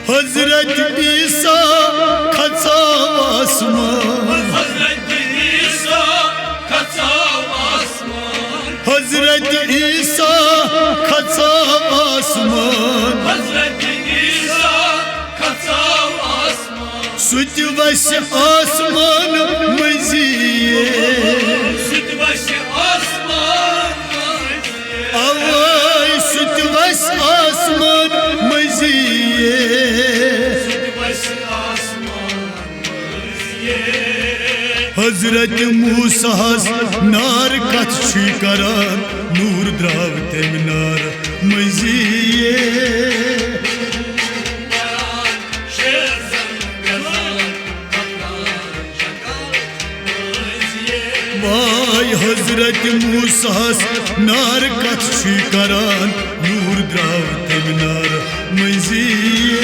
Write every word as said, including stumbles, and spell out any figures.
حضرت عیسیٰ کھژاو آسمان۔ حضرت عیسیٰ کھژاو آسمان۔ حضرت عیسیٰ کھژاو آسمان۔ حضرت عیسیٰ کھژاو آسمان۔ سُہ تہِ وسہِ آسمان مٔنٛزی۔ سُہ تہِ وسہِ آسمان۔ اوے سُہ تہِ وسہِ آسمان مٔنٛزی۔ سُہ تہِ وسہِ آسمان۔ حضرت موسیٰ ہس نار کتھ چھُے کران، نور درٛاو تمہِ نار مٔنٛزی۔ واے حضرت موسیٰ ہس نار کتھ چھُے کران، نور درٛاو تمہِ نار مٔنٛزی۔